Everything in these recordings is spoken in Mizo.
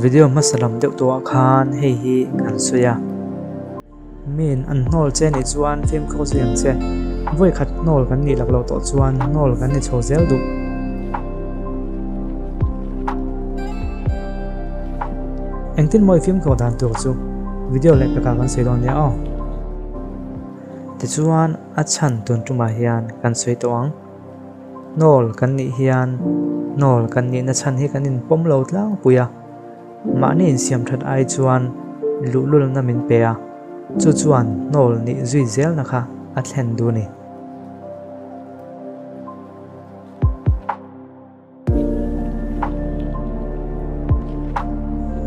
Video hmasa lam deuh tawhah khan hei hi kan sawi a. Miin an hnawl che nih chuan fimkhur zui ang che. Vawi khat hnawl kan nih lak loh tawh chuan hnawl kan ni chho zel duh. Engtin maw i fimkhur dan tur chu video leh pekah kan sawi dawn nia aw. Tichuan a chhan tun tumah hian kan sawi tawh ang. Hnawl kan nih hian hnawl kan nihna chhan hi kan inpawm lo tlangpui a, mahni insiam that ai chuan luhlulna min pe a, chu chuan hnawl nih zui zelna kha a thlen duh a ni.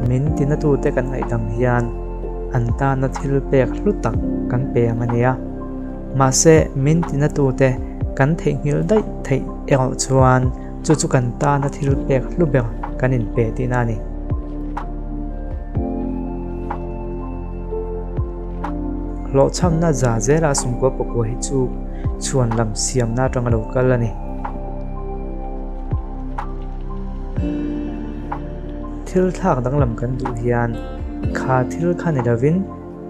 Min tinatute kan ngaihdam hian an tana thil pek hlu tak kan pe ang a nia. Mahse, min tinatute kan theihnghilh daih theih erawh chuan chu chu kan tana thil pek hlu ber kan inpe tihna a ni. Hlawhchhamna za zela sumkua pakua hi chu chhuan lam siamna atanga lo kal a ni. Thil thlak danglam kan duh hian kha thil kha ni lovin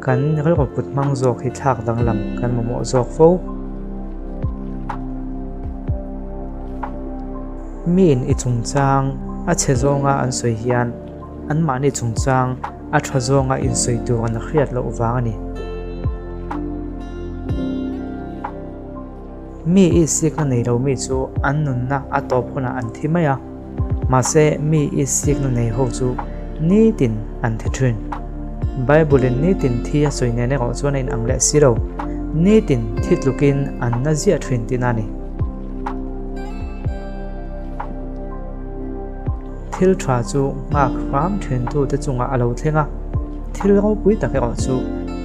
kan rilru put hmang zawk hi thlak danglam kan mamawh zawk fo. Miin i chungchang a chhe zawnga an sawi hian anmahni chungchang a tha zawnga insawi tur an hriat loh vang a ni. Mi i sikna nei lo mi chu an nunna a tawp hunah an thi mai a, mahse mi i sikna nei ho chu nitin an thi thin. Bible-in nitin thi a sawi nen erawh chuan a inang leh si lo, nitin thi tlukin an na ziah thin tihna a ni. Thil tha chu nghak hram thentute chungah a lo thleng a, thil ropui tak erawh chu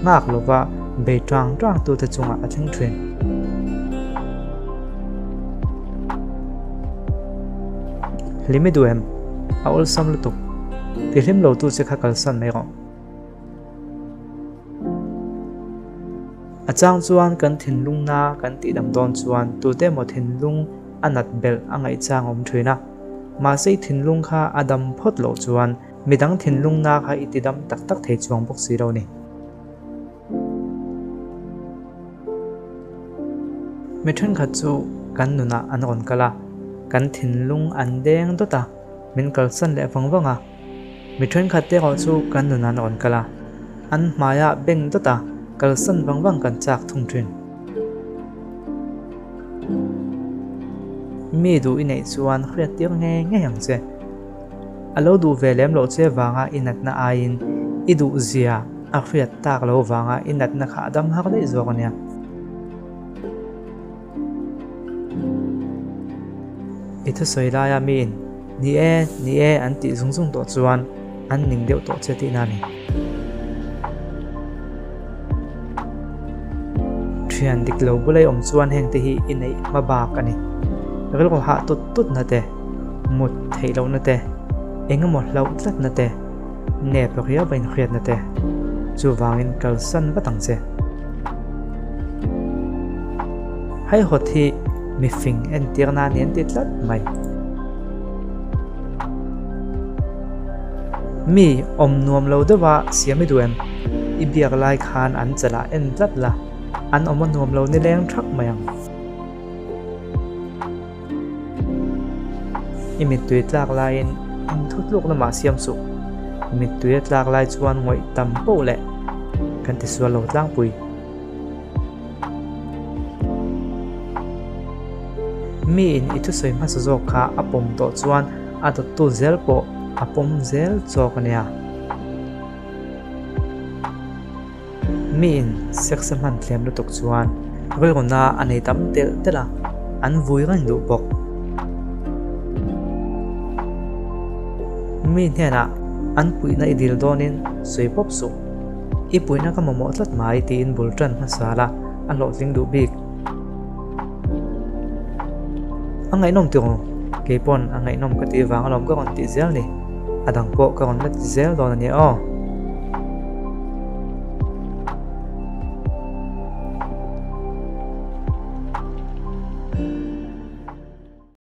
nghak lova bei tang tangtute chungah a thleng thin. Hlim i duh em? A awlsam lutuk. Tihlim lotu che kha kalsan mai rawh. A chang chuan kan thinlungna kan tihdam dawn chuan tute emaw thinlung a nat belh a ngaihchang a awm thin a. Mahse i thinlung kha a dam phawt loh chuan midang thinlungna kha i tidam tak tak thei chuang bawk si lo ni. Mi thenkhat chu kan nunah an rawn kal a, kan thinlung an deng dawt a, min kalsan leh vang vang a. Mi thenkhat te erawh chu kan nun an rawn kal a, an hmaiah beng dawt a, kalsan vang vang kan chak thung thin. Mi duh i neih chuan hriat tir ngei ngei ang che. A lo duh ve lem loh che vanga i natna aiin i duh zia a hriat tak lo vanga i natna kha a dam har daih zawk a nia. I thusawi laia miin ni e, ni e an tih zung zung tawh chuan an ning deuh tawh che tihna a ni. Thian dik lo bula i awm chuan hengte hi i neih hma bak a ni. Rilru hah tut tutna te, mut theih lohna te, eng emaw hlauh tlatna te, nep riau a inhriatna te, chuvangin kalsan vat ang che. Haihawt hi mifing entirna a ni an ti tlat mai. Mi awm nuam lo deuha siam i duh em? I biak lai khan an chalah en tlat la, an awm a nuam lo nileng thak mai ang. I mittui tlak laiin eng thutluk lamah siam suh. Mittui a tlak lai chuan ngawih tam poh leh kan tisual lo tlangpui. Miin i thusawi hmasa zawk kha a pawm tawh chuan a dawttu zel pawh a pawm zel chawk a nia. Miin sex a hman thlem lutuk chuan rilruna a nei tam telh telh a, an vui reng duh bawk. Mi hnenah an puihna i dil dawnin sawi pawp suh. I puihna ka mamawh tlat mai tiin bul tan hmasa la, a hlawhtling duh bik. A ngaihnawm tih ru, kei pawn a ngaihnawm ka tih vang alawm ka rawn tih zel ni. A dang pawh ka rawn la ti zel dawn a nia aw.